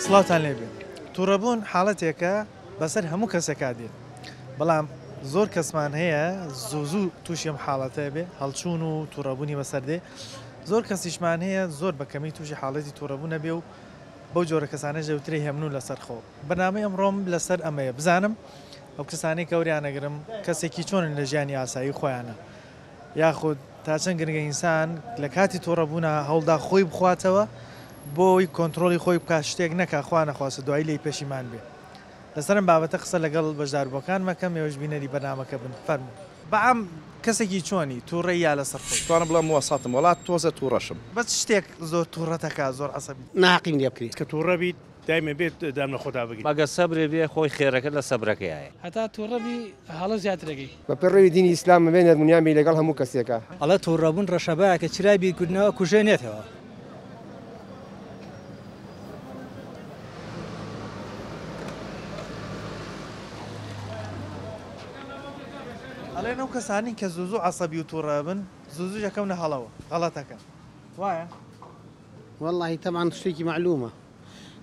سڵاوتان لێبێ. توڕەبوون حاڵەتێکە بەسەر هەموو کەسێکا دێت، بەڵام زۆر کەسمان هەیە زوو زوو تووشی ئەم حاڵەتە بێ، هەڵچوون و توڕەبوونی بەسەر دێ. زۆر کەسیشمان هەیە زۆر بە کەمی تووشی حاڵەتی توڕەبوون ئەبێ و بەو جۆرە کەسانەش دەوترێ هێمن و لەسەرخۆ. بەرنامەی ئەمڕۆم لەسەر ئەمەیە بزانم ئەو کەسانەی کە وەریانەگرم کەسێکی چۆنن لە ژیانی ئاسایی خۆیانە یاخود تا چەند گرنگە ئینسان لە کاتی توڕەبوونا هەوڵدا خۆی بخواتەوە بۆ ئەوەی کۆنتڕۆڵی خۆی بکات شتێک نەکا خوا نەخواستە دوایی لێی پەشیمان بێ. لەسەر ئەم بابەتە قسە لەگەڵ بەشداربووەکان مەکەم ئێوەش بینەری بەرنامەکە بن فەرموو. بەعام کەسێکی چۆنی؟ توڕەی یا لەسەر خۆی؟ توانم بڵێم وەسەتم وەڵا تۆزێ توڕەشم. بە چ شتێک زۆر توڕەتەکا زۆر عەسەبیت؟ ناهەقیم لێ بکرێ. کە توڕە بیت دایمە بێت دام لە خۆتا بگری. مەگەر سەبرێ بێ خۆی خێرەکە لە سەبرەکەیایە. هەتا توڕە بی هەڵە زیاتر ئەکەی. بە پەیڕەوی دینی ئیسلام ئەبێ نەرمونیان بی لەگەڵ هەموو کەسێکا. ئەڵێ توڕەبوون ڕەشەبایەکە چرای بیرکردنەوە ئەکوژێنێتەوە. ئەڵێن ئەو کەسانەی کە زوو زوو عەسەبی و توڕە ئەبن زوو زووش ئەکەونە هەڵەوە، غەڵەت ئەکەن. وایە؟ وەڵاهی تەبعەن شتێکی مەعلومە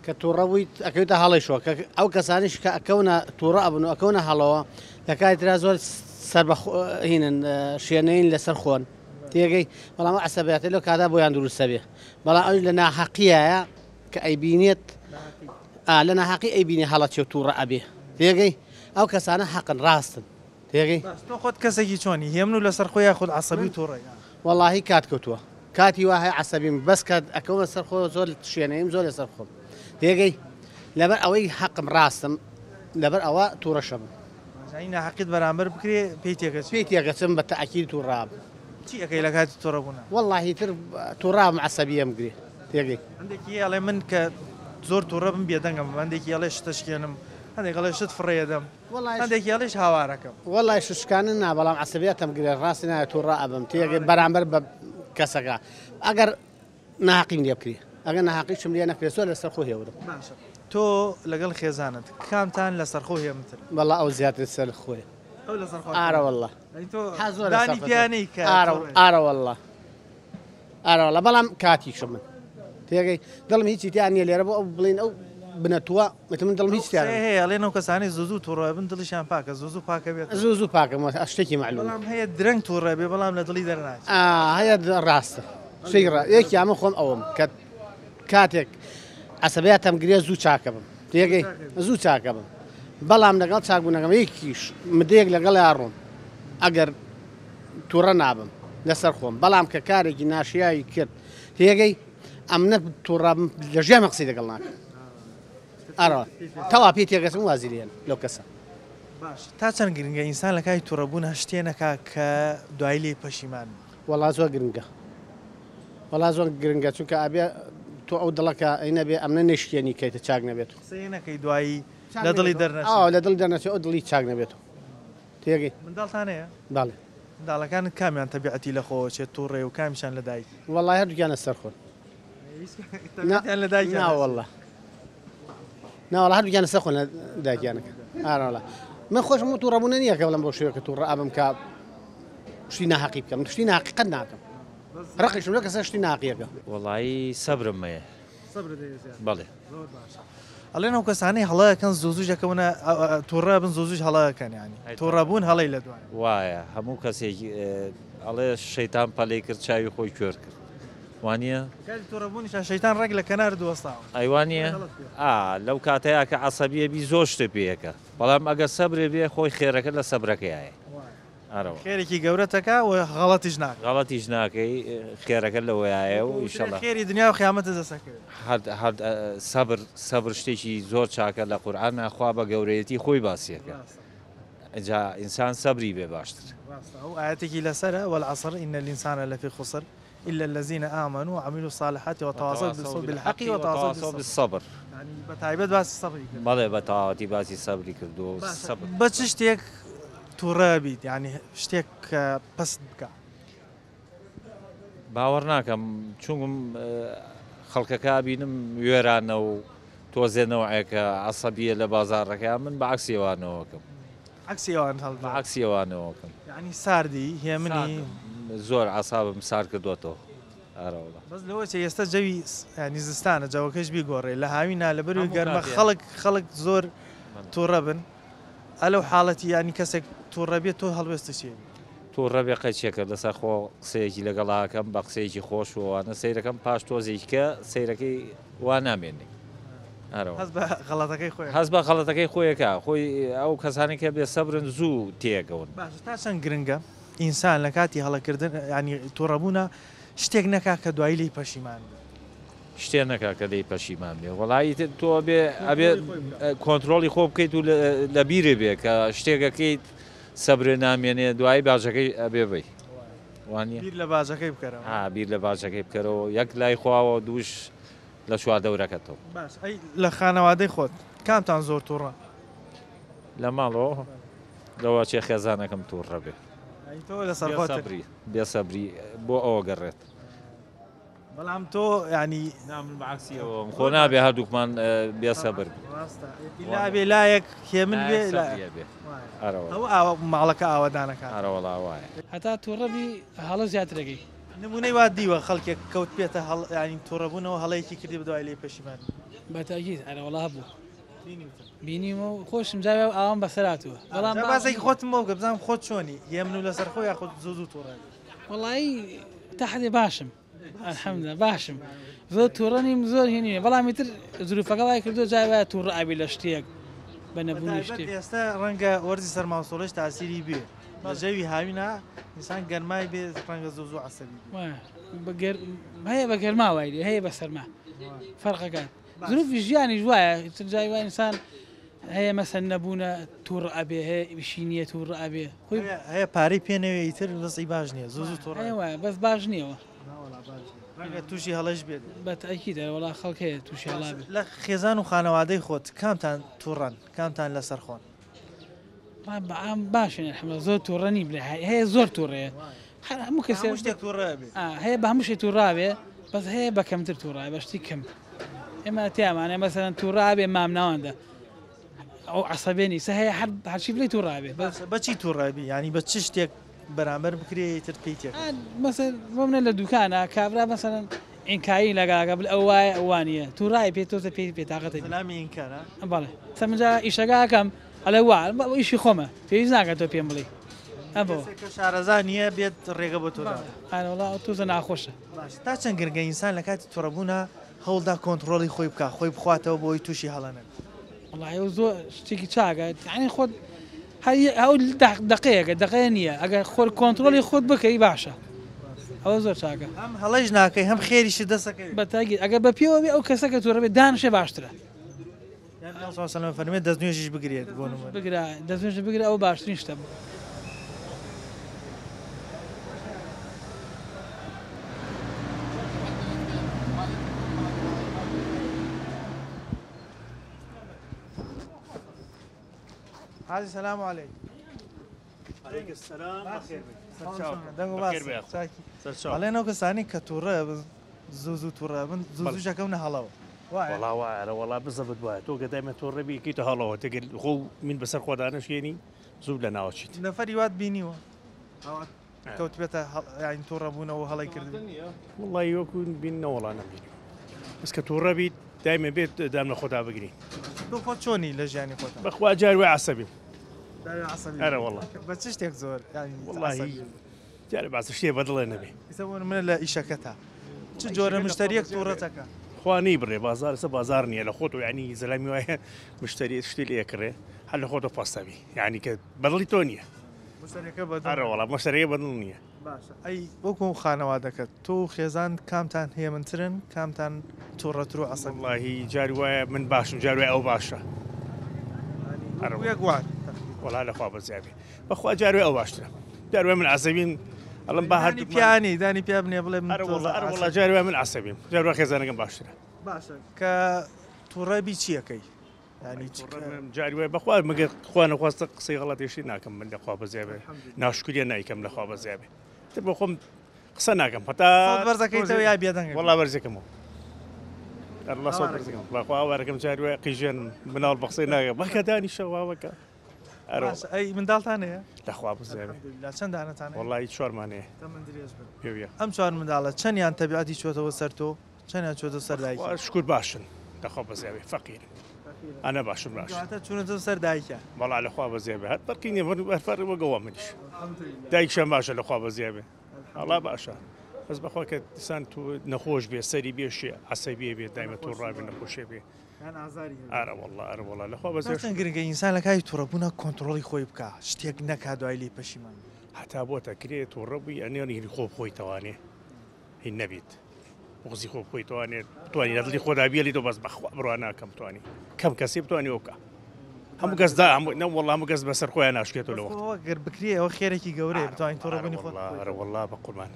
کە توڕە بوویت ئەکەویتە هەڵەیشەوە کە ئەو کەسانیش کە ئەکەونە توڕە ئەبن و ئەکەونە هەڵەوە لە کاتی ترا زۆر سەر بە هینن شێنەین لەسەر خۆن تێگەی بەڵام ئەو عەسەبیاتە لەو کاتا بۆیان دروستە بێ بەڵام ئەوش لە ناحەقیایە کە ئەیبینێت لە ناحەقی ئەیبینێ هەڵەچێ و توڕە ئەبێ تێگەی ئەو کەسانە حەقن ڕاستن تێگەی. باش تۆ خۆت کەسێکی چۆنی هێمن و لەسەر خۆ یاخود عەسەبی و توڕەی؟ وەڵاهی کات کەوتووە کاتی وا هەیە عەسەبیم بەس کە ئەکەومە سەر خۆ زۆر شوێنەیم زۆر لەسەر خۆم تێگەی لەبەر ئەوەی حەقم ڕاستم لەبەر ئەوە توڕەشەبم. یانی ناحەقیت بەرامبەر بکرێ پێی تێکەچی؟ پێی تێکەچم بە تەئکید توڕەبم. چی ئەکەی لە کاتی توڕەبوونا؟ وەڵاهی تر توڕەبم عەسەبیەم گرێ تێگەی. هەندێکی هەیە ئەڵێ من کە زۆر توڕەبم بێدەنگم هەندێکی ئەڵێ شتە شکێنم هەندێک ئەڵێ شت فڕێدەم. هەندێکی ئەڵێش هاوارەکەم. وەڵای شت شکاندن نا بەڵام عەسەبیەتم گرێ ڕاستی نایە توڕە ئەبم تێگەی بەرامبەر بە کەسەکە ئەگەر ناهەقیم لێ بکرێ ئەگەر ناهەقیشم لێ نەکرێ زۆر لەسەر خۆ هێورم. باشە تۆ لەگەڵ خێزانت کامتان لەسەرخۆ هێمنترن؟ وەڵا ئەو زیاتر سەر خۆیە. ئەو لەسەر خۆ ئارە وەڵا. یانی تۆ دانی پیا نەی کە توڕەی. ئارە وەڵا. ئارەوەڵا بەڵام کاتیشم من تێگەی دڵم هیچی تیا نییە لێرە بۆ ئەو بڵین ئەو بنەتووە وتم من دڵم هیچ تیا هەیە ئەڵێن ئەو کەسانەی زوو زوو توڕە بن دڵیشیان پاکە زوو زوو پاکە بێت زوو زوو پاکە شتێکی مەعلوم بەڵام هەیە درەنگ توڕە بێ بەڵام لە دڵی دەرناچێت هەیە ڕاستە شتێکی ڕا یەکیان من خۆم ئەوم کە کاتێک عەسەبیاتم گرێ زوو چاکە بم تێگەی زوو چاکە بم بەڵام لەگەڵ چاکبوونەکەم یەکیش مدەیەک لەگەڵ ڕۆم ئەگەر توڕە نابم لەسەر خۆم بەڵام کە کارێکی ناشیاوی کرد تێگەی ئەمنە توڕە لە ژیانم قسەی لەگەڵ ناکەم ئەرا تەوا پێی تێگەچم وازی لێن لەو کەسە. باش تا چەند گرنگە ئینسان لە کاتی توڕەبوونا شتێ نەکا کە دوایی لێی پەشیمان بێ؟ وەڵا زۆر گرنگە وەڵا زۆر گرنگە چونکە ئەبێ تۆ ئەو دڵە کە ئەی نەبێ ئەمنە نەشکێنی کەیتە چاک نەبێت. قسەیە نەکەی دوایی لە دڵی دەرنەچێ. ئا لە دڵی دەرنەچێ ئەو دڵی چاک نەبێت. تێگەی. منداڵتان هەیە؟ بەڵێ. منداڵەکانت کامیان تەبیعەتی لە خۆوە چێت توڕەیە و کامیشان لە دایکی؟ وەڵای هەردووکیان لە سەر خۆن. تەبیعەتیان لە دایکیان نا وەڵا. نا وەڵا هەردووکیان لە سەر خۆن لە دایکیانەکە. ئارە وەڵا. من خۆشم ئەو توڕەبوونە نییە کە بڵێم بەو شێوەیە کە توڕە ئەبم کە شتی ناهەقی بکەم. شتی ناهەقی قەت ناکەم. ڕقیشم لەو کەسە شتی ناهەقیەکە. وەڵایی سەبرم هەیە. سەبرت هەیە زیاتر؟ بەڵێ. زۆر باشە. ئەڵێن ئەو کەسانەی هەڵە ئەکەن زوو زووش ئەکەونە توڕە بن زوو زووش هەڵە ئەکەن یانی توڕە بوون هەڵەی لە دوایە. وایە هەموو کەسێک ئەڵێ شەیتان پەلەی کرد چاوی خۆی کوێر کرد وانیە؟ کاتی توڕە بوونیشا شەیتان ڕێک لە کەنارت وەستاوە. ئەی وانیە؟ ئا لەو کاتەیا کە عەسەبیە بی زۆر شتت پێ ئەکا بەڵام ئەگەر سەبرێ بێ خۆی خێرەکە لە سەبرەکەیایە. ئارەوە. خێرێکی گەورەت ئەکا و غەڵەتیش ناکەی. غەڵەتیش ناکەی خێرەکە لەوەیایە و ئیشەڵا. خێری دنیا و قیامەتت دەست ئەکەوێ. هەر هەر سەبر سەبر شتێکی زۆر چاکە لە قورئانا خوا بە گەورەیەتی خۆی باسی ئەکا جا ئینسان سەبری بێ باشتر. ڕاستە ئەو ئایەتێکی لەسەرە والعصر ان الانسان لفی خسر الا الذین آمنوا وعملوا الصالحات وتواصوا بالحق وتواصوا بالصبر یانی بە تایبەت باسی سەبری کردووە. بەڵێ بە تەواوەتی باسی سەبری کردووە و سەبر. بە چ شتێک توڕە بیت یانی شتێک کە پەست بکا؟ باوەڕ ناکەم چونکم خەڵکەکە ئەبینم وێرانە و تۆزێ نەوعێکە عەسەبیە لە بازاڕەکە من بە عەکسی ئەوانەوەکەم. عەکسی ئەوان هەڵبژاردووە. بە عەکسی ئەوانەوەکەم. یانی ساردی، هێمنی؟ زۆر عەسابم سارد کردۆتەوە. ئارەوەڵا. بەس لەوە چێ ئێستا جەوی ینی زستانە جەوەکەش بیگۆڕێ لە هاوینا لەبەروی هەموو گەرمە کاتێ. خەڵک خەڵک زۆر تووڕە بن ئەلەو حاڵەتی ینی کەسێک تووڕە بێت تۆ هەڵوێستە چێ تووڕە بێ قەیچێکە لەسەر خۆ قسەیەکی لەگەڵاکەم بە قسەیەکی خۆش و ئەوانە سەیرەکەم پاش تۆزێکی کە سەیرەکەی وا نامێنێ. ئارەوە. هەست بە غەڵەتەکەی خۆی هەست بە غەڵەتەکەی خۆیەکە خۆی ئەو کەسانی کە بێ سەبرن زوو تێگەون. باشە تا چەند گرنگە ئینسان لە کاتی هەڵەکردن ینی تووڕەبوونە شتێک نەکا کە دوایی لێی پەشیمان بێ؟ شتێ نەکا کە لێی پەشیمان بێ وەڵایی تر تۆ ئەبێ ئەبێ کۆنترۆڵی خۆ بکەیت و لە بیرێ بێ کە شتێکەکەیت سەبرێ نامێنێ دوایی باجەکەی ئەبێ بی وانە بیر لە باجەکەی بکەرەوە. ها بیر لە باجەکەی بکەرەوە یەک لای خواوە دووش لە چواردەورەکەتەوە. باش ئەی لە خانەوادەی خۆت کامتان زۆر تووڕە؟ لە ماڵەوە لەوە چێ خێزانەکەم تووڕە بێ. ئەی تۆ لەسەر خۆت؟ بێسەبری بێسەبری بۆ ئەوە گەڕێت. بەڵام تۆ ینی نا من بەعکسی ئەوەم خۆ نابێ هەردووکمان بێسەبر بین. ڕاستە ئیلا بێ لایەک هێمن بێ لایەک سەبریە بێ. ئەرەوەڵا. ئەوە ئاوە ماڵەکە ئاوەدانەکان. ئەرەوەڵا وایە. هەتا تووڕە بی هەڵە زیاترەکەی. نمونەی وا دیوە خەڵکێک کەوت پێتە هەڵ ینی تووڕەبوونەوە هەڵەیەکی کردی بەدوای لێی پەشیمان بی؟ بە تەئکید ئەرەوەڵا هەبوو. بینیومە و خۆشم جا ئاوام بەسەر هاتووە. بەڵام جا باسێکی خۆتم بۆ بکە بزانم خۆت چۆنی هێمن و لەسەر خۆ یاخود زوو زوو تووڕە بی؟ وەڵایی تا حدێ باشم الحمدلله باشم زۆر تووڕە نیم زۆر هی نیم بەڵام ئیتر زروفەکە وای کردووە جای وایە تووڕە ئەبی لە شتێک بە نەبوونی بەتایبەت شتێک. ئێستا ڕەنگە وەرزی سەرماوسۆڵەش تاسیری بێ لە جەوی هاوینا ئینسان گەرمای بێ ڕەنگە زوو زوو عەسەبی بێ. وایە بە گەر هەیە بە گەرما وای لێ هەیە بە سەرما فەرقەکات زروفی ژیانیش وایە ئیتر جای وای ئینسان هەیە مەسەن نەبوونە تووڕە ئەبێ هەیە ئیشی نییە تووڕە ئەبێ خۆی هەیە پارەی پێ نەوێ ئیتر وەزعی باش نییە زوو زوو تووڕە هەیە وایە بەس باش نییەوە. ڕەنگە تووشی هەڵەش بێت. بە تەئکید وەڵا خەڵک هەیە تووشی هەڵا بێت. لە خێزان و خانەوادەی خۆت کامتان تووڕەن کامتان لەسەر خۆن؟ بە عام باشین الحمدلله زۆر تووڕە نیم لە هەیە زۆر تووڕەیە هەر هەموو کەسێ هەموو شتێک تووڕە بێ. هەیە بە هەموو شتێک تووڕە بێ بەس هەیە بە کەمتر تووڕە بە شتی کەم ئێمە تیامانە مەسەلەن تووڕە بێ مامناوەندە ئەو عەسەبێنی سە هەیە هەر هەرچی بڵێ تووڕە بێ بەس بەچی تووڕە بی یانی بە چ شتێک بەرامبەر بکرێ ئیتر پێی تێک مەسەلەن بۆ منە لە دوکانە کابرا مەسەلەن ئینکاری لەگاگە بل ئەو وایە ئەو وانییە تووڕای پێ تۆزە پێی بێتاقەتە سەلامی ئینکارە بەڵێ سە من جا ئیشەکە ئەکەم ئەڵێ وا ئیشی خۆمە پێویست ناکات تۆ پێم بڵێی ئەبەوە کەسێک کە شارەزا نییە بێت ڕێگە بۆ تۆ دابنێت. ئارە وەڵا ئەو تۆزە ناخۆشە. باش تا چەند گرنگە ئینسان لە کاتی توڕەبوونا هەوڵدا کۆنتڕۆڵی خۆی بکا خۆی بخواتەوە بۆ ئەوەی تووشی هەڵە نەبێت؟ وەڵاهی ئەو زۆر شتێکی چاکە یانی خۆت هەر ئەو دەقەیەکە دەقەیە نییە ئەگەر خۆر کۆنتڕۆڵی خۆت بکەی باشە ئەوە زۆر چاکە. هەم هەڵەیش ناکەی هەم خێریشت دەست ئەکەوێت. بە تاکید ئەگەر بە پێوە بێ ئەو کەسە کە توڕە بێ دانیشێ باشترە. یان پێغەمبەر صلی اللە علیه و سلم فەرمووی دەستنوێژیش بگرێت بۆ نموونە. بگرە دەستنوێژ بگرە ئەوە باشترین شتە. حاجی سلام علیک. علیک السلام بەخێر بێی. دەنگ و باس چاکی. ئەڵێن ئەو کەسانەی کە تووڕە بن زوو زوو تووڕە بن زوو زووش ئەکەونە هەڵەوە. وەڵا وایە ئەرە وەڵا بزەبت وایە تۆ گە دایمە تووڕە بی ئەکەیتە هەڵەوە تەگەر خۆ من بەسەر خۆدا نەشێنی زوو لە ناوە چیت. نەفەری وات بینیوە کەوتبێتە یانی تووڕە بوونەوە هەڵەی کردبێ؟ وەڵی وەکو بین نەوەڵا نەمبینیوە بەس کە تووڕە بیت دایمە بێت دام لە خۆدا بگری. تۆ خۆت چۆنی لە ژیانی خۆتا؟ بەخوا جار وای عەسەبیم. عەسەبی؟ ئەرە وەڵا. بە چ شتێک زۆر یانی وەڵاهی جارێ باسە شتێ بەدڵێ نەبێ. ئیستا بۆ نمونە لە ئیشەکەتا چ جۆرە مشتەریەک تووڕەتەکە؟ خوا نەیبڕێ بازار ئێستا بازار نییە لە خۆتەوە یانی زەلامی وایە مشتەری شتی لێ ئەکڕێ هەر لە خۆتەوە پەستە بی یانی کە بەدڵی تۆ نییە. مشتەریەکە بەدڵ ئەرە وەڵا مشتەریەکە بەدڵ نییە. باشە ئەی وەکو خانەوادەکەت تۆ و خێزان کامتان هێمنترن کامتان توڕەتر و عەسەبی؟ وەڵاهی جار وایە من باشم جار وایە ئەو باشە. وەکو یەک وان. وەڵا لە خوا بەزیا بێ بەخوا جار وایە ئەو باشترە جار وایە من عەسەبیم ئەڵێم با دانی پیا نی دانی پیا بنێ بڵێ من ئەرە وەڵا ئەرە وەڵا جار وایە من عەسەبیم جار وایە خێزانەکەم باشترە. باشە کە توڕە بی چی ئەکەی؟ یانی چ جاری وایە بەخوا مەگەر خوا نەخواستە قسەی غەڵەتێشی ناکەم من لە خوا بەزیا بێ ناشکریە نایکەم لە خوا بەزیا بێ تر بۆ خۆم قسە ناکەم هەتا سەوت بەرزەکەیتەوە یا بێدەنگ وەڵا بەرزەکەمەوە ئەڵڵا سەوت بەرزەکەم بەخوا ئاوارەکەم جاری وایە قیژێنم مناڵ بە قسەی ناکەم بەکە دانیشە واوەکە. باشە ئەی منداڵتان هەیە؟ لەخوا بزێ الحمدللە چەند دانەتان هەیە؟ وەڵی چوارمان هەیە. تەمەن درێژ بن. پێویە. ئەم چوار منداڵە چەندیان تەبیعەتی چۆتەوە سەر تۆ؟ چەندیان چۆتە سەر دایکیان؟ شکور باشن لەخوا بەزێ بێ فەقیرن. ئەنە باشن باشن. کەواتە چوونەتەوە سەر دایکیان. وەڵا لەخوا بەزێ بێ هەر فەرقی نییە هەر فەرق وەگەوە منیش. دایکیان باشە لەخوا بەزێ بێ. وەڵا باشە. بەس بەخوا کە ئینسان تو نەخۆش بێ سەری بێشێ عەسەبیە بێ دایمە تووڕە بێ نەخۆشێ بێ. یان ئازاری هەبێ. ئەرە وەڵا ئەرە وەڵا لەخوا بەزێ. چەند گرنگە ئینسان لە کاتی تووڕەبوونا کۆنتڕۆڵی خۆی بکا شتێک نەکا دوای لێی پەشیمان بێ. هەتا بۆتە کرێ تووڕە بووی ئەنێ هی خۆ بخۆیتەوانێ هی نەبیت بغزی خۆ بخۆیتەوانێ بتوانی لە دڵی خۆدا بیێلیتەوە بەس بەخوا بڕوا ناکەم بتوانی کەم کەسی بتوانی ئەو بکا هەموو کەس دا هەموو نە وەڵا هەموو کەس بەسەر خۆیان ناشکێتەوە لە وەخت. بەس خۆ گەر بکرێ ئەوە خێرێکی گەورەیە بتوانی تووڕەبوونی خۆت بخۆیتەوە. ئەرە وەڵا بە قوربان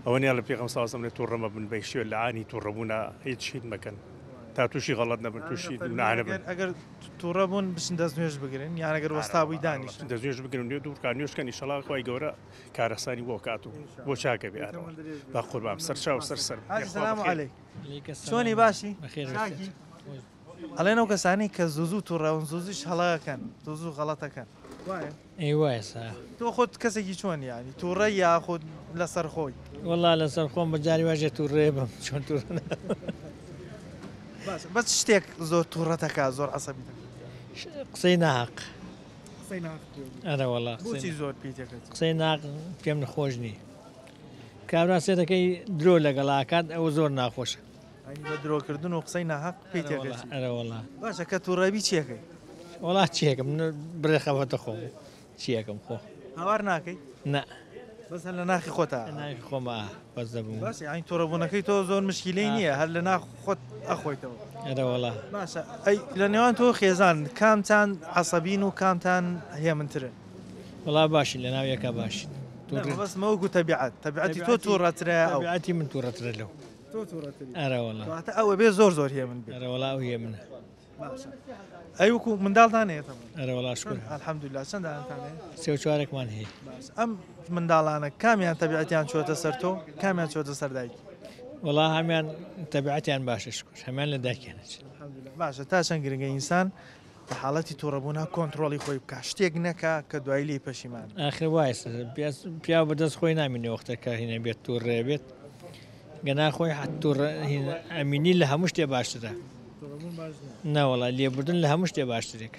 ئەوە نییە لە پێغەمبەر صلی اللە علیه و سلم تووڕە مەبن بە شێوە لەعانی تووڕەبوونە هیچ هیچ مەکەن تا تووشی غەڵەت نەبن تووشی گوناه نەبن. ئەگەر تووڕە بوون بچن دەست نوێژ بگرن یان ئەگەر وەستا بووی دانیشن. دەست نوێژ بگرن نوێ دوو ڕکات نوێژ کەن ئیشەڵا خوای گەورە کارەسانی بۆ کات و بۆ چاکە بێ ئارەوە بە قوربان سەر چاو سەر سەر حاجی سلام علیک چۆنی باشی چاکی ئەڵێن ئەو کەسانەی کە زوو زوو تووڕەون زوو زووش هەڵەکەن زوو زوو غەڵەتەکەن وایە؟ ئەی وایە سا. تۆ خۆت کەسێکی چۆنی یانی تووڕەی یاخود لەسەر خۆی؟ وەڵا لەسەر خۆم بە جاری واژێ تووڕێ بم چۆن تووڕە نابم. باشە بەس شتێک زۆر تووڕەتەکا زۆر عەسەبی دەکا؟ قسەی ناهەق. قسەی ناهەق پێ بڵێ. ئەرە وەڵا بۆچی زۆر پێی تێکەچی؟ قسەی ناهەق پێم خۆش نییە. کابرا سێرەکەی درۆ لەگەڵ ئاکات ئەوە زۆر ناخۆشە. یانی بە درۆ کردن و قسەی ناهەق پێی تێکەچی. ئەرە وەڵا. باشە کە تووڕەبی چیەکەی؟ وەڵا چیەکەم بڕێ خەفەتە خۆم چیەکەم خۆ. هاوار ناکەی؟ نا. بەس هەر لە ناخی خۆتا. لە ناخی خۆما بەس دەبم. باشە یانی تووڕەبوونەکەی تۆ زۆر مشکیلەی نییە هەر لە ناخ خۆت ئەخۆیتەوە. ئەرە وەڵا. باشە ئەی لە نێوان تۆ خێزان کامتان عەسەبین و کامتان هێمنترن؟ وەڵا باشین لە ناو یەکا باشین. مەبەستمە وەکو تەبیعەت تەبیعەتی تۆ تووڕەترە ئەو؟ تەبیعەتی من تووڕەترە لەو. تۆ تووڕەتری؟ ئەرە وەڵا. کەواتە ئەو ئەبێ زۆر زۆر هێمن بێ. ئەرە وەڵا ئەو هێمنە. باشە ئەی وەکو منداڵتان هەیە تەمەن؟ ئەرە وەڵا شکر. الحمدللە چەند دانەتان هەیە؟ سێ و چوارێکمان هەیە. باشە ئەم منداڵانە کامیان تەبیعەتیان چۆتە سەر تۆ کامیان چۆتە سەر دایکی؟ وەڵا هەمیان تەبیعەتیان باشە شکر هەمیان لە دایکیان ئەچن. باشە تا چەند گرنگە ئینسان لە حاڵەتی توڕەبوونا کۆنتڕۆڵی خۆی بکا شتێک نەکا کە دوایی لێی پەشیمان بێ. ئاخر وایە پیاو بەدەست خۆی نامینێ وەختە کە هینە بێت توڕێ بێت گەنا خۆی توڕە ئەمینی لە هەموو شتێ باشترە. نەوەڵا لێبوردن لە هەموو شتێ باشترێک.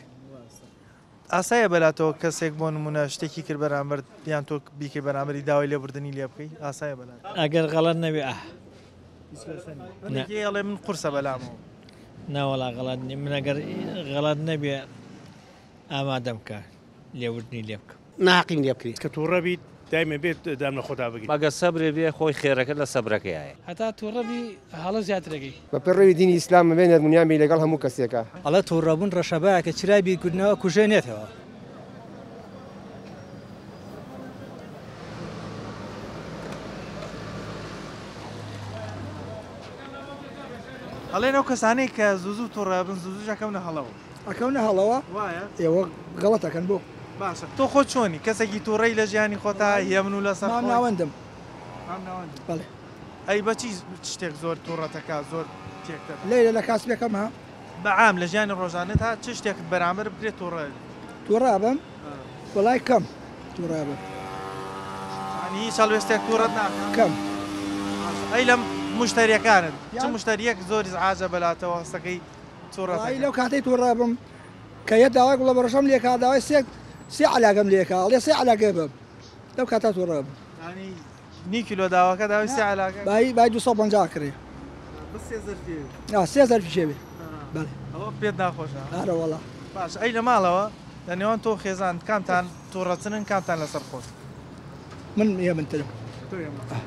ئاسایە بەلاتەوە کەسێک بۆ نمونە شتێکی کرد بەرامبەر یان تۆ بیکەی بەرامبەری داوای لێبوردنی لێ بکەی ئاسایە بەلات؟ ئەگەر غەڵەت نەبێ ئاه. هیچ کێشە نیە. هەندێکی ئەڵێ من قورسە بەلامەوە. ناوەڵا غەڵەت نیە من ئەگەر غەڵەت نەبێ ئامادەم کە لێبوردنی لێ بکەم. ناهەقیم لێ بکرێ. کە توڕە بیت دایمە بێت دام لە خۆتا بگری. مەگەر سەبرێ بێ خۆی خێرەکە لە سەبرەکەیایە. هەتا توڕە بی هەڵە زیاتر ئەکەی. بە پەیڕەوی دینی ئیسلام ئەبێ نەرمونیان بی لەگەڵ هەموو کەسێکا. ئەڵێ توڕەبوون ڕەشەبایەکە چرای بیرکردنەوە ئەکوژێنێتەوە. ئەڵێن ئەو کەسانەی کە زوو زوو توڕە ئەبن زوو زووش ئەکەونە هەڵەوە. ئەکەونە هەڵەوە؟ وایە؟ ئێوە غەڵەت ئەکەن بۆ؟ باشە تۆ خۆت چۆنی؟ کەسێکی توڕەی لە ژیانی خۆتا هێمن و لەسەر مام خۆی؟ ناوەندم. مام ناوەندی؟ بەڵێ. ئەی بە چی شتێک زۆر توڕەتەکا زۆر تێکتەدا؟ لەیلە لە کاسبەکەم ها. بە عام لە ژیانی ڕۆژانەتا چ شتێکت بەرامبەر بکرێت توڕە ئەبی؟ توڕە ئەبم؟ وەڵای کەم توڕە ئەبم. یانی هیچ هەڵوێستێک توڕەت ناکا؟ کەم. باشە ئەی لە مشتەریەکانت چ مشتەریەک زۆر ئیزعاجە بەلاتەوە هەستەکەی توڕەت وەڵایی ئەکا؟ لەو کاتەی توڕە ئەبم کە یە داوای گوڵە بەڕەشەم لێکا داوای سێ سێ عەلاگەم لێکا ئەڵێ سێ عەلاگە بەم لەو کاتە توڕە ئەبم. یانی نیو کیلۆ داواکە داوای سێ عەلاگە؟ بای بای 250 کڕی. بەس سێ زەرفی هەبێ؟ ئا سێ زەرفیش هەبێ بەڵێ. ئەوە پێت ناخۆشە؟ ئەرە وەڵا. باشە ئەی لە ماڵەوە لە نێوان تۆ و خێزان کامتان توڕەترن کامتان لەسەر خۆت؟ من هێمنترم. تۆ هێمنتری.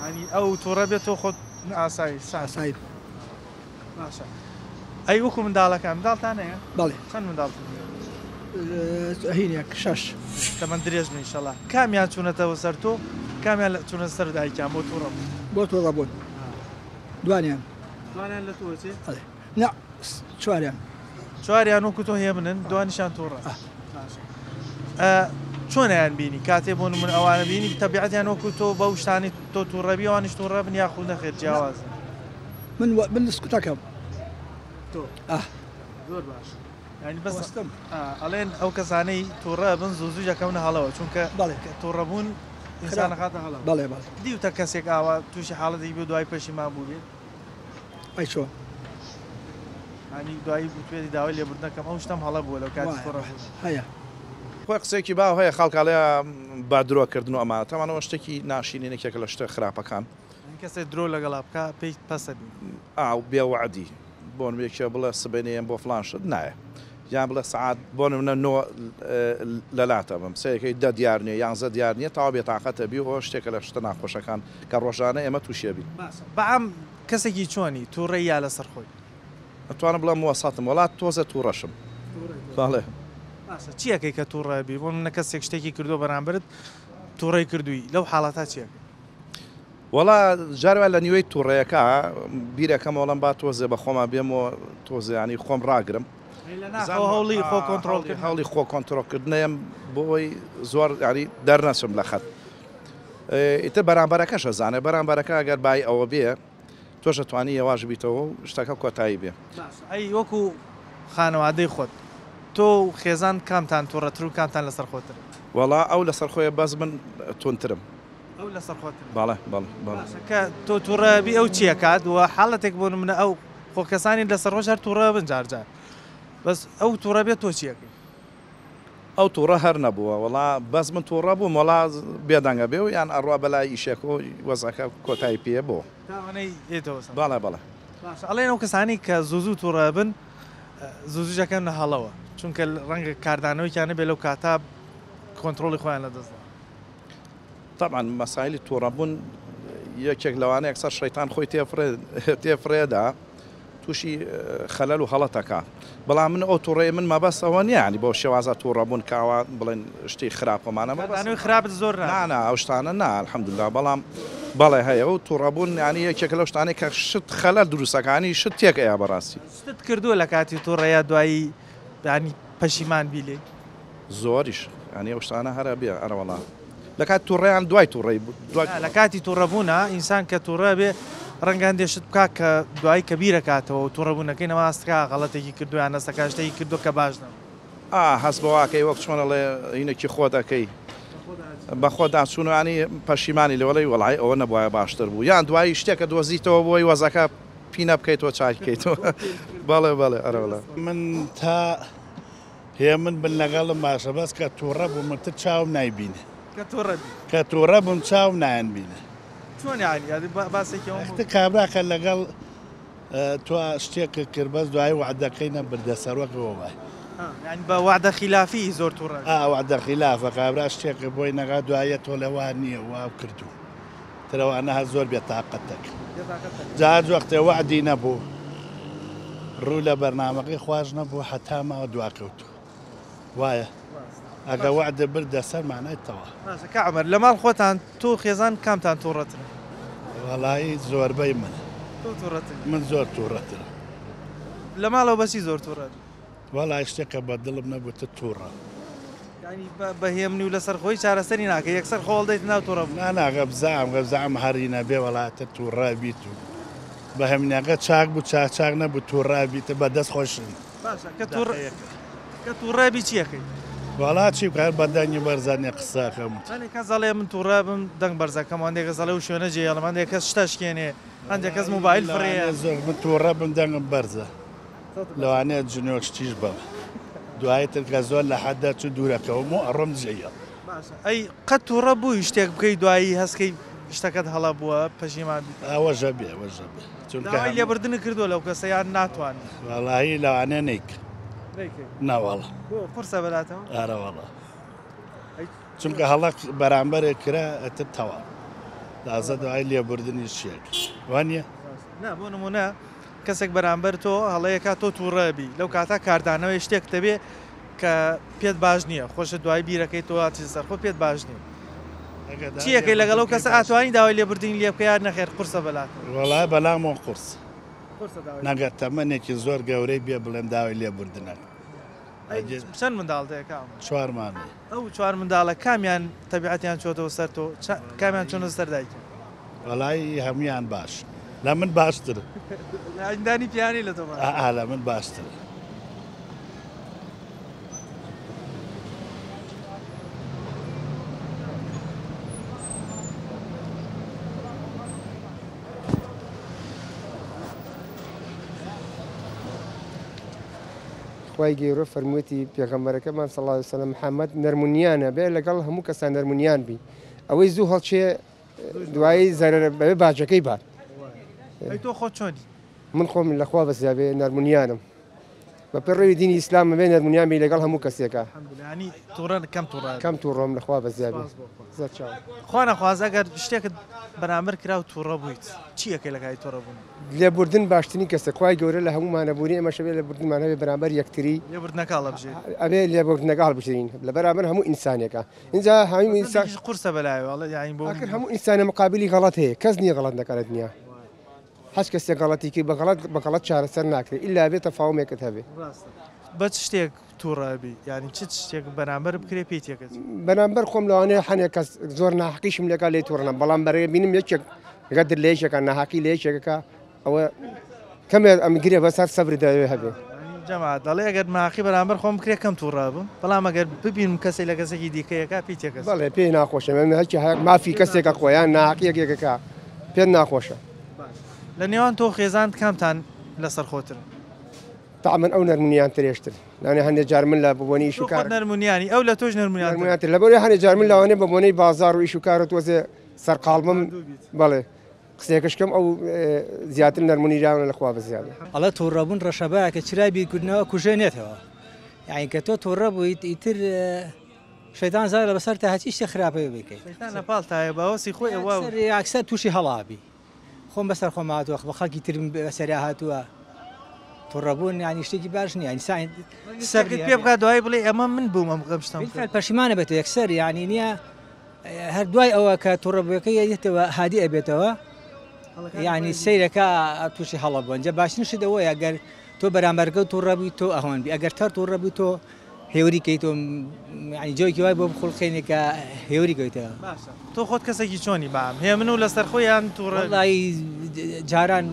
یانی ئەو توڕە بێت تۆ خۆت ئاسایی ساردی. ئاسایی. باشە ئەی وەکو منداڵەکان منداڵتان هەیە؟ بەڵێ. چەند منداڵتان هەیە؟ هینێک شەش. تەمەن درێژ بن ئیشەڵا. کامیان چوونەتەوە سەر تۆ کامیان چوونە سەر دایکیان بۆ توڕە بوون؟ بۆ توڕە بوون دوانیان. دوانیان لە تۆ ئەچێ؟ ئەڵێ نا چواریان. چواریان وەکو تۆ هێمنن دوانیشان توڕەن. باشە چۆنیان بینی کاتێ بۆ نمونە ئەوانە بینی تەبیعەتیان وەکو تۆ بەو شتانەی تۆ توڕەبی ئەوانیش توڕەبن یاخود نەخێر جیاوازن؟ من من سکوتەکەم. تۆ ئاه. زۆر باشە. یانی بەس ئەڵێن ئەو کەسانەی تووڕە بن زوو زوو دەکەونە هەڵەوە چونکە بەڵێ تووڕەبوون ئینسان ئەخاتە هەڵەوە. بەڵێ بەڵێ. دیوتە کەسێک ئاوا تووشی حاڵەتێکی بێ دوای پەشیمان بووبێت؟ ئەی چۆن؟ یانی دوایی وتبێتی داوای لێبوردن ئەکەم ئەو شتەم هەڵە بووە لەو کاتی تووڕەبوون. هەیە. خۆی قسەیەکی باو هەیە خەڵک ئەڵێ بە درۆ کردن و ئەمانە تەبعەن ئەوە شتێکی ناشیرینە یەکێکە لە شتە خراپەکان. یانی کەسێ درۆ لەگەڵا بکا پێی پەسە بی. ئا و بێ وەعدی بۆ نمونە یەکێ بڵێ سبەینێ یەم بۆ فڵان شت نایە یان بڵێ سەعات بۆ نمونە نۆ لە لاتە بم سەیرکەی دە دیار نیە یانزە دیار نیە تەواو بێتاقەتە بی و ئەوە شتێکە لە شتە ناخۆشەکان کە ڕۆژانە ئێمە تووشی ئەبین. باشە بەعام کەسێکی چۆنی؟ توڕەی یا لەسەر خۆی؟ ئەتوانم بڵێم وەسەتم وەڵا تۆزێ توڕەشم بەڵێ. باشە چی ئەکەی کە توڕە بی؟ بۆ نمونە کەسێک شتێکی کردووە بەرامبەرت توڕەی کردووی لەو حاڵەتە چی ئەکەی؟ وەڵا جار وایە لە نیوەی توڕەیەکە بیرەکەمەوە ئەڵێم با تۆزێ بە خۆما بێم و تۆزێ یانی خۆم ڕاگرم. لە ناخەوە هەوڵی خۆ کۆنتڕۆڵ کردن. هەوڵی خۆ کۆنتڕۆڵ کردنەیەم بۆ ئەوەی زۆر یانی دەرنەچم لە خەت. ئیتر بەرامبەرەکەش ئەزانێ بەرامبەرەکە ئەگەر بای ئەوە بێ تۆش ئەتوانی یەواش بیتەوە و شتەکە کۆتایی بێ. باشە ئەی وەکو خانەوادەی خۆت تۆ و خێزان کامتان توڕەتر و کامتان لەسەرخۆترن؟ وەڵا ئەو لەسەرخۆیە بەس من توندترم. ئەو لەسەرخۆترە. بەڵێ بەڵێ بەڵێ. باشە کە تۆ توڕە بی ئەو چی ئەکات و حاڵەتێک بۆ نمونە ئەو خۆ کەسانی لەسەرخۆش هەر توڕە بن جار جار بەس ئەو توڕە بێت تۆ چی ئەکەی؟ ئەو توڕە هەر نەبووە وەڵا بەس من توڕە بووم وەڵا بێدەنگە بێ و یان ئەڕوا بەلای ئیشێک و وەزعەکە کۆتایی پێیە بۆ. تا ئەوەنەی دێتەوە سەر. بەڵێ بەڵێ. باشە ئەڵێن ئەو کەسانەی کە زوو زوو توڕە ئەبن زوو زووش ئەکەونە هەڵەوە چونکە ڕەنگە کاردانەوەیەکیان هەبێ لەو کاتە کۆنتڕۆڵی خۆیان لەدەست دا. تەبعەن مەسایلی توڕەبوون یەکێک لەوانە یەکسەر شەیتان خۆی تێفرێدا تووشی خەلەل و هەڵەتەکە بەڵام من ئەو توڕەیە من مەبەست ئەوە نییە ینی بۆ شێوازە توڕەبوون کاوە بڵێن شتی خراپەمانە مەبەست خراپت زۆر نا ئەو شتانە نا الحمدلله بەڵام بەڵێ هەیە و توڕەبوون ینی یەکێک لەو شتانەی کە شت خەلەل دروستەکانی شت تێک ئەیا بەڕاستی. شتت کردووە لە کاتی توڕەیە دوایی ینی پەشیمان بی لێی؟ زۆریش یانی ئەو شتانە هەر ئەبێ ئەرەوەڵا لە کاتی توڕەیان دوای توڕەی دوای لە کاتی توڕەبوونا ئینسان کە توڕە بێ ڕەنگە هەندێ شت بکا کە دوایی کە بیرەکاتەوە و توڕەبوونەکەی نەما هەستکا غەڵەتێکی کردووە یان هەستەکا شتێکی کردووە کە باش نەبوو. ئا هەست بەوە ئەکەی وەک چۆن ئەڵێ هینێکی خۆت ئەکەی بە خۆدا چوون و یانی پەشیمانی لەوە ئەڵێی وەڵای ئەوە نەبوایە باشتر بوو یان دوایی شتێکە دۆزیتەوە بۆی وەزعەکە پینە بکەیتەوە چاک بکەیتەوە بەڵێ بەڵێ ئەرەوەڵا. من تا هێمن بن لەگەڵم باشە بەس کە توڕە بووم تر چاوم نایبینێ. کە توڕە بی. کە توڕە بووم چاوم نایان بینێ. چۆن یانی یانی باسێکی ئەوەم بۆ. ئەختە کابرا کە لەگەڵ تۆ شتێکت کرد بەس دوایی وەعدەکەی نەبردە سەر وەک ئەوە وایە. یانی بە وەعدە خیلافی زۆر توڕە بی. ئا وەعدە خیلافە کابرا شتێکت بۆی نەکا دوایە تۆ لە وا نییە وا کردوو تر ئەوانە هەر زۆر بێتاقەت دەکەن. جا هەر وەختێ وەعدی نەبوو ڕوو لە بەرنامەکەی خواش نەبوو هەتا ماوە دواکەوتوو وایە ئەگە وەعدە بردە سەر مانای تەواو. باشە کاک عومەر لە ماڵ خۆتان تۆ و خێزان کامتان توڕەترن؟ وەڵایی زۆربەی من. تۆ توڕەتری؟ من زۆر توڕەترم. لە ماڵەوە بەچی زۆر توڕەبی؟ وەڵای شتێک کە بە دڵم نەبوو تر توڕەم. یانی بە هێمنی و لەسەر خۆی چارەسەری ناکەی یەکسەر خۆ هەڵدەیتە ناو توڕەبوون. نا نا غەبزام غەبزام هەری نەبێ وەڵا تر توڕە بیت و بە هێمنیەکە چاک بوو چاک چاک نەبوو توڕە بیت بە دەست خۆشم. باشە کە توڕە کە توڕە بی چی ئەکەی؟ وەڵا چی بکەم هەر بە دەنگی بەرزانیە قسە ئەکەم. هەندێک کەس ئەڵێ من توڕە بم دەنگ بەرزەکەم هەندێک کەس ئەڵێ ئەو شوێنە جێهێڵم هەندێک کەس شت ئەشکێنێ هەندێک کەس مۆبایل فڕێیە. زۆر من توڕە بم دەنگم بەرزە. لەوانەیە جنێو شتیش بەم دوایی تر کە زۆر لە حەد دەرچوو دوورەکەوم و ئەڕۆم جێیەڵ. باشە ئەی قەت توڕە بووی شتێک بکەی دوایی هەست کەی شتەکەت هەڵە بووە پەشیمان بیتەوە؟ ئەوەش ئەبێ ئەوەش ئەبێ چونکە داوای لێبردنت کردووە لەو کەسە یان ناتوانی؟ وەڵاهی لەوانەیە نەیکەم. نەیکەی؟ نەوەڵا. بۆ قورسە بەلاتەوە؟ ئەرەوەڵا. چونکە هەڵە بەرامبەرێک کرا ئەتر تەواو تازە دوای لێبوردنیش چیەک وانیە؟ نا بۆ نمونە کەسێک بەرامبەر تۆ هەڵەیەکا تۆ توڕە بی لەو کاتە کاردانەوەی شتێک دەبێ کە پێت باش نییە خۆشت دوای بیرەکەی تۆ هاتی سەر خۆ پێت باش نییە چیەکەی لەگەڵ ئەو کەسە ئاتوانی داوای لێبوردنی لێ بکە یان نەخێر قورسە بەلات؟ وەڵا بەلامەوە قورس نەگەر تەمەنێکی زۆر گەورەی بێ بڵێم داوای لێبوردنەکەم. چەند منداڵت هەیە کاک عومەر؟ چوارمان هەیە. ئەو چوار منداڵە کامیان تەبیعەتیان چۆتەوە سەر تۆ کامیان چۆنە سەر دایکیان؟ وەڵایی هەموویان باشن لە من باشترن. ئەندانی پیانی لە تۆ باشترن؟ ئا لە من باشترن. خوای گەورە فەرموویەتی پێغەمبەرەکەمان صلی اللە علیە وسلم محمد نەرمونیانە بێ لەگەڵ هەموو کەسان نەرمونیان بی ئەوەی زوو هەڵچێ دوایی زەرەر بەبێ باجەکەی بات. ئەی تۆ خۆت چۆنی؟ من خۆم لەخوا بەزیابێ نەرمونیانم. بە پەیڕەوی دینی ئیسلام ئەبێ نەرمونیان بی لەگەڵ هەموو کەسێکا. الحمدللە یانی توڕە کەم توڕە کەم توڕەم لەخوا بەزیابێ زۆر چاو. خوا نەخواستە ئەگەر شتێکت بەرامبەر کرا و توڕە بوویت چی ئەکەی لە کاتی توڕە بوون؟ لێبوردن باشترین کەسە خوای گەورە لە هەموومان ئەبوری ئێمەش ئەبێ لێبوردنمان هەبێ بەرامبەر یەکتری. لێبوردنەکە هەڵەبژێری. ئەبێ لێبوردنەکە هەڵبژێرین لە بەرامبەر هەموو ئینسانێکا ئینجا هەموو ئینسان قورسە بەلایەوە ئەڵێ یانی بۆ ئاخر هەموو ئینسانە مقابلی غەڵەت هەیە کەس نییە غەڵەت نەکا لە دنیا. هەچ کەسێک غەڵەتی کرد بە غەڵەت بە غەڵەت چارەسەر ناکرێ ئیلا ئەبێ تەفاومێکت هەبێ. ڕاستە بە چ شتێک توڕە ئەبی یانی چ شتێک بەرامبەر بکرێ پێی تێکەچی؟ بەرامبەر خۆم لەوانەیە هەنێ کەس زۆر ناحەقیشم لێکا لێی توڕە نەبم بەڵام بەرێ بینم یەکێک غەدر لە یەکێکا ناحەقی لە یەکێکەکا ئەوە کەمێ ئەم گرێ بەس هەر سەبری دەوێ هەبێ. جەماعەت دەڵێ ئەگەر ناحەقی بەرامبەر خۆم بکرێ کەم توڕە ئەبم بەڵام ئەگەر ببینم کەسێک لە کەسێکی دیکە یەکا پێی تێکەچێ. بەڵێ پێی ناخۆشە هەرکی مافی کەسێکە خۆیان ناحەقیەک یەکەکا پێت ناخۆشە. لە نێوان تۆ و خێزانت کامتان لەسەرخۆترن؟ تەعمەن ئەو نەرمونیانترێشتر لەوانەیە هەندێک جار من لە بۆنەی ئیش و کار نەرمونیانی ئەو لە تۆش نەرمونیانتر لەبەرئەوەی هەندێک جار من لەوانەیە بە بۆنەی بازاڕ و ئیش و کارە تۆزێ سەرقاڵ بم بەڵێ قسەیەکەش کەم ئەو زیاتر نەرمونیرانە لە خوا بەزیادە. ئەڵێ توڕەبوون ڕەشەبایەکە چرای بیرکردنەوە کوژێنێتەوە یانی کە تۆ توڕە بوویت ئیتر شەیتان زاڵە بەسەرتا هەرچی شتێ خراپەیە بیکەیت. شەیتان لە پاڵتایە بە هەوەسی خۆی ئەوا و. یەکسەر تووشی هەڵە ئەبی. خۆم بەسەر خۆم هاتووە بە خەڵکی ترم بەسەریا هاتووە. توڕەبوون یانی شتێکی باش نییە. ئینسان سەبری پێ بکات دوایی بڵێ ئەمە من بووم ئەم غەم شتەم کرد. پەشیمانە بێتەوە یەکسەر یانی نییە هەر دوای ئەوە کە توڕەبووەکەی یەتەوە هادی ئەبێتەوە یانی سەیرەکە تووشی هەڵە بوون. جا باشترین شت ئەوەیە ئەگەر تۆ بەرامبەرەکەت توڕە بووی تۆ ئەهۆن بی ئەگەر تەر توڕە بووی تۆ هێوری کەی تۆ یعنی جۆیکی وای بۆ بخوڵقێنی کە هێوری کەیتەوە. باشە تۆ خۆت کەسێکی چۆنی بەعام هێمن و لەسەر خۆ یان توڕە؟ وەڵایی جاران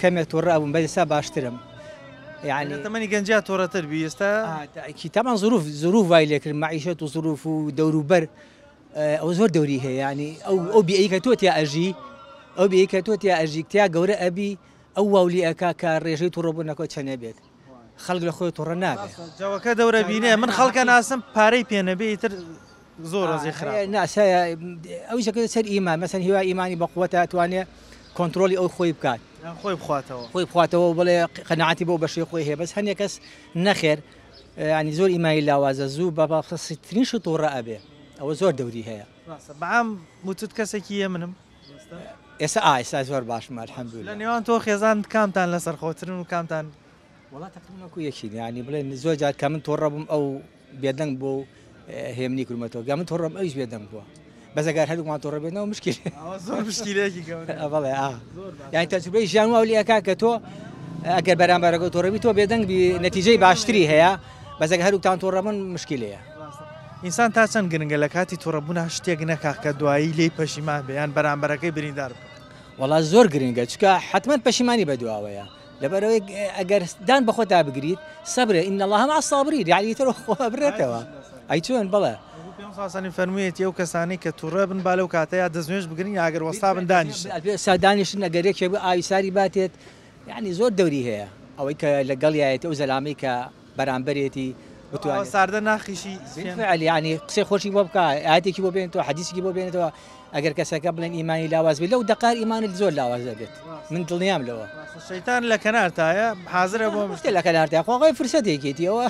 کەمێک توڕە ئەبووم بەس ئێستا باشترم یعنی لە تەمەنی گەنجیا توڕەتر بی ئێستا؟ تاکی تەبعەن زروف زروف وای لێکرد مەعیشەت و زروف و دەوروبەر ئەوە زۆر دەوری هەیە یعنی ئەو ئەو بیئەی کە تۆ تیا ئەژی ئەو بیئەی کە تۆ تیا ئەژی تیا گەورە ئەبی ئەو واو لێ ئەکا کە ڕێژەی توڕەبوونەکە چەنێ بێت خەڵک لە خۆی توڕە نابێ. جەوەکە دەورە بینێ من خەڵکە ناسم پارەی پێ نەبێ ئیتر زۆر ڕەزی خراپ. ناسایە ئەویش دەکەوێتە سەر ئیمان مەسەن هیوا ئیمانی بە قوەتە ئەتوانێ کۆنترۆڵی ئەو خۆی بکات یان خۆی بخواتەوە خۆی بخواتەوە و بڵێ قەناعەتی بەو بەشەی خۆی هەیە بەس هەندێک کەس نەخێر ینی زۆر ئیمانی لاوازە زوو بە بەسیترین شت توڕە ئەبێ ئەوە زۆر دەوری هەیە. ڕاستە بەعام وتت کەسێکی هێمنم. ئێستا ئا ئێستا زۆر باشم الحمدللە. لە نێوان تۆ خێزانت کامتان لەسەرخۆترن و کامتان؟ وەڵا تەقریبەن وەکو یەکین یانی بڵێن زۆر جار کە من توڕە بووم ئەو بێدەنگ بوو و هێمنی کردمەتەوە گا من توڕەم ئەویش بێدەنگ بووە بەس ئەگەر هەردووکمان توڕە بێنەوە مشکیلە ئەوە زۆر مشکیلەیەکی گەورەیە بەڵێ ئا یانی تەجروبەی ژیان وا لێ ئەکا کە تۆ ئەگەر بەرامبەرەکە توڕە بی تۆ بێدەنگ بی نەتیجەی باشتری هەیە بەس ئەگەر هەردووکتان توڕە بن مشکیلەیە. ئینسان تا چەند گرنگە لە کاتی توڕەبوونا شتێک نەکا کە دوایی لێی پەشیمان بێ یان بەرامبەرەکەی بریندار بکا؟ وەڵا زۆر گرنگە چونکە حەتمەن پەشیمانی بەدواوەیە لەبەرئەوەی ئەگەر دان بەخۆتا بگریت سەبرە ان اللە مع الصابرین یعنی ئیتر خۆ ئەبرێتەوە ئەی چۆن بەڵێ. پێغەمبەر صلی اللە علیه و سلم فەرموویەتی ئەو کەسانەی کە توڕە بن با لەو کاتەیا دەستنوێژ بگرن یا ئەگەر وەستا بن دانیشن. ئێستا دانیشن ئەگەر یەکێک بوو ئاوی ساری باتێت یعنی زۆر دەوری هەیە ئەوەی کە لەگەڵیایەتی ئەو زەلامەی کە بەرامبەرێتی بتوانێت ساردە ناخیشی بالفعل یعنی قسەی خۆشی بۆ بکا ئایەتێکی بۆ بێنێتەوە حەدیسێکی بۆ بێنێتەوە ئەگەر کەسەکە بڵێن ئیمانی لاواز بێت لەو دەقار ئیمانت زۆر لاواز دەبێت من دڵنیام لەوە شەیتان لە کەنارتایە حازرە بۆ شتێ لە کەنارتای خۆ خۆی فرسەتێکێتی ئەوە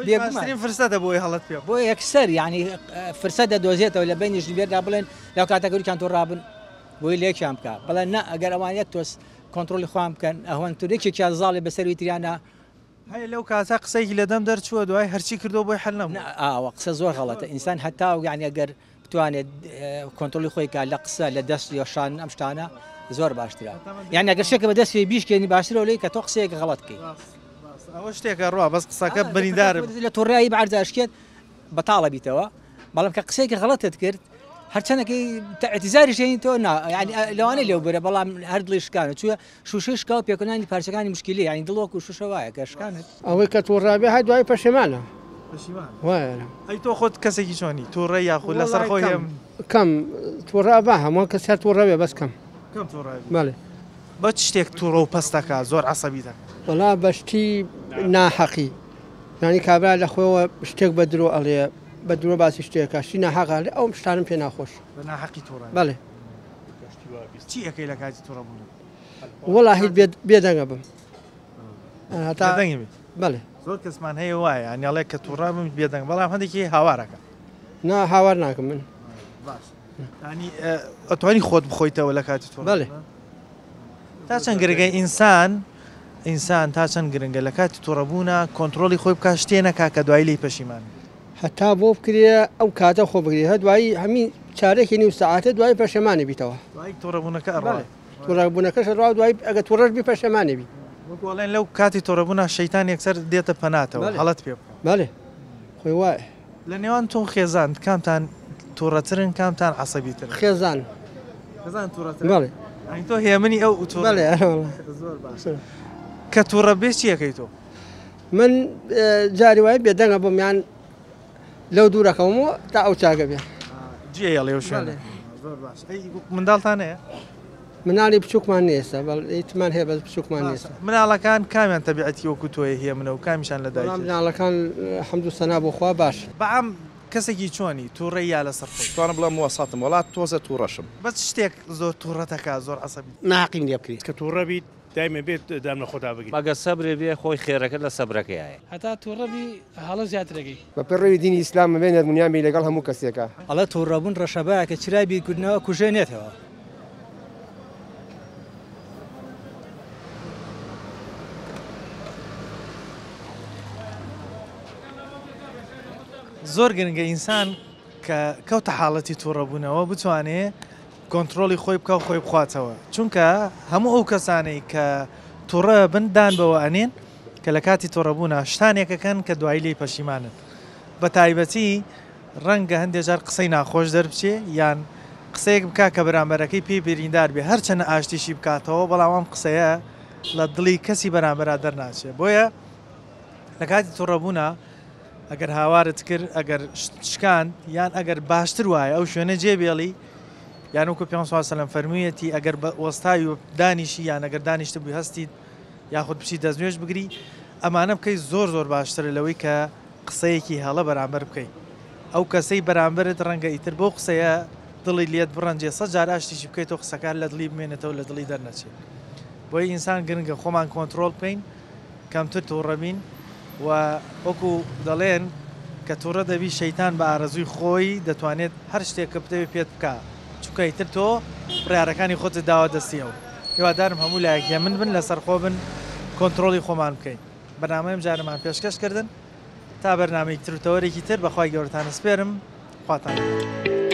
بێگومانترین فرسەتە بۆی هەڵەت پێ بۆ یەکسەر یعنی فرسەت دەدۆزێتەوە لە بینی ژنبێردا بڵێن لەو کاتە گەورکیان تۆ ڕابن بۆی لێکیان بکە بەڵێ نا ئەگەر ئەوان یەک تۆز کۆنترۆڵی خۆیان بکەن ئەوەن تر یەکێکیان زاڵێ بەسەروی تریانە هەیە لەو کاتە قسەیەکی لەدەم دەرچووە دوای هەرچی کردووە بۆی حەل نەبووە. نا ئاوە قسە زۆر غەڵەتە ئینسان هەتا یانی ئەگەر بتوانێت کۆنترۆڵی خۆی کا لە قسە لە دەست یۆشان ئەم شتانە زۆر باشترە یان ئەگەر شتێکە بە دەستی بیشکێنی باشترە لەوەی کە تۆ قسەیەک غەڵەت بکەی. ئەوە شتێکە ڕوا بەس قسەکە بریندارم. لە توڕایی بە عەرزا ئەشکێت بەتاڵە بیتەوە بەڵام کە قسەیەکی غەڵەتت کرد هەرچەنەکەی اعتزاریش هێنی تۆ نا یانی لەوانەیە لێو برە بەڵام هەر دڵی شکانە چووە شوشەی شکاو پێکەنانی پارچەکانی مشکیلەیە یانی دڵ وەکو شوشە وایە کە شکانت. ئەوەی کە توڕە بێ هەر دوایی پەشێمانە. پەشیمان وایە. ئەی تۆ خۆت کەسێکی چۆنی توڕەی یاخود لەسەر وەڵای خۆی کەم هێم. کەم توڕە ئەبا هەموو کەس هەر توڕە بێ بەس کەم. کەم توڕە ئەبی. بەڵێ. بە چ شتێک توڕە و پەست دەکا زۆر عەسەبی دەکا؟ وەڵا بە شتی ناحەقی. یانی کابرا لە خۆیەوە شتێک بە درۆ ئەڵێ بە درۆ باسی شتێکە شتی ناحەق ئەڵێ ئەو شتانم پێ ناخۆش. بە ناحەقی توڕە بەڵێ. چی ئەکەی لە کاتی توڕە بوون؟ وەڵا هیچ بێدەنگە بم. هەتا بێدەنگی بی. بەڵێ. زۆر کەسمان هەیە وایە یانی ئەڵێ کە توڕە بم بێدەنگ بەڵام هەندێکی هاوارەکە. نا هاوار ناکەم من. باش. ینی ئەتوانی خۆت بخۆیتەوە لە کاتی توڕە؟ بەڵێ. تا چەند گرنگە ئینسان ئینسان تا چەند گرنگە لە کاتی توڕەبوونا کۆنتڕۆڵی خۆی بکا شتێ نەکا کە دوایی لێی پەشیمان بێ. هەتا بۆ بکرێ ئەو کاتە خۆ بگری هە دوایی هەمی چارەکی نیو سەعاتە دوایی پەشێمانی بیتەوە. دوایی توڕەبوونەکە ئەڕوا. بەڵێ توڕەبوونەکەش ئەڕوا دوایی ئەگەر توڕەش بی پەشێمانی بی. وەکو ئەڵێن لەو کاتی توڕەبوونا شەیتان یەکسەر دێتە پەناتەوە هەڵەت پێ بکا. بەڵێ خۆی وایە. لە نێوان تۆ و خێزانت کامتان توڕەترن کامتان عەسەبیترن؟ خێزان. خێزان توڕەترن؟ بەڵێ. یانی تۆ هێمنی ئەو توڕە؟ بەڵێ ئەرێ وەڵا. زۆر باشە. کە توڕە بێ چی ئەکەی تۆ؟ من جاری وایە بێدەنگە بم یان لەو دوورەکەومەوە تا ئەو چاکە بێ. جێ ئەڵێ ئەو شوێنە. زۆر باشە. ئەی منداڵتان هەیە؟ مناڵی بچووکمان نییە ئێستا، بەڵێ ئیتمان هەیە بەس بچووکمان نییە ئێستا. مناڵەکان کامیان تەبیعەتی وەکو تۆیە هێمنە و کامیشان لە دایکیەتی؟ وەڵا مناڵەکان حەمد و سەنا بۆ خوا باشن. بەعام کەسێکی چۆنی؟ توڕەی یا لەسەر خۆی؟ توانم بڵێم وەسەتم وەڵا تۆزێ توڕەشم. بەس چ شتێک زۆر توڕەتەکا زۆر عەسەبیت؟ ناحەقیم لێ بکرێ. کە توڕە بیت دایمە بێت دام لە خۆتا بگری. مەگەر سەبرێ بێ خۆی خێرەکە لە سەبرەکەیایە. هەتا توڕە بی هەڵە زیاتر ئەکەی. بە پەیڕەوی دینی ئیسلام ئەبێ نەرمونیان بی لەگەڵ هەموو کەسێکا. ئەڵێ توڕەبوون ڕەشەبایەکە چرای بیرکردنەوە کوژێنێتەوە. زۆر گرنگە ئینسان کە کەوتە حاڵەتی توڕەبوونەوە بتوانێ کۆنترۆڵی خۆی بکا و خۆی بخواتەوە چونکە هەموو ئەو کەسانەی کە توڕە بن دان بەوە ئەنێن کە لە کاتی توڕەبوونا شتانێکەکەن کە دوایی لێی پەشیمانن بە تایبەتی ڕەنگە هەندێ جار قسەی ناخۆش دەربچێ یان قسەیەک بکا کە بەرامبەرەکەی پێی بریندار بێ هەرچەنە ئاشتیشی بکاتەوە بەڵام ئەم قسەیە لە دڵی کەسی بەرامبەرا دەرناچێ بۆیە لە کاتی توڕەبوونا ئەگەر هاوارت کرد ئەگەر شکاند یان ئەگەر باشتر وایە ئەو شوێنە جێ بێڵی یان وەکو پێ سلام فەرموویەتی ئەگەر بە وەستاوی و دانیشی یان ئەگەر دانیشت بووی هەستیت یاخود بچی دەستنوێژ بگری ئەمانە بکەی زۆر زۆر باشترە لەوەی کە قسەیەکی هەڵە بەرامبەر بکەی ئەو کەسەی بەرامبەرت ڕەنگە ئیتر بەو قسەیە دڵی لێت بڕەنجێ سە جار ئاشتیشی بکەیتەوە قسەکە لە دڵی بمێنێتەوە لە دڵی دەرنەچێت بۆیە ئینسان گرنگە خۆمان کۆنترۆڵ بکەین کەمتر توڕە بین و وەکو دەڵێن کە توڕە دەبی شەیتان بە ئارەزووی خۆی دەتوانێت هەر شتێک کە بتەوێت پێت بکا چونکە ئیتر تۆ بڕیارەکانی خۆتت داوە دەستی ئەو هیوادارم هەموو لایەک هێمن بن لەسەرخۆ بن کۆنترۆڵی خۆمان بکەین بەرنامەی ئەمجارەمان پێشکەش کردن تا بەرنامەیەکی تر و تەوەرێکی تر بەخوای گەورەتان ئەسپێرم خواتان لەگەڵ.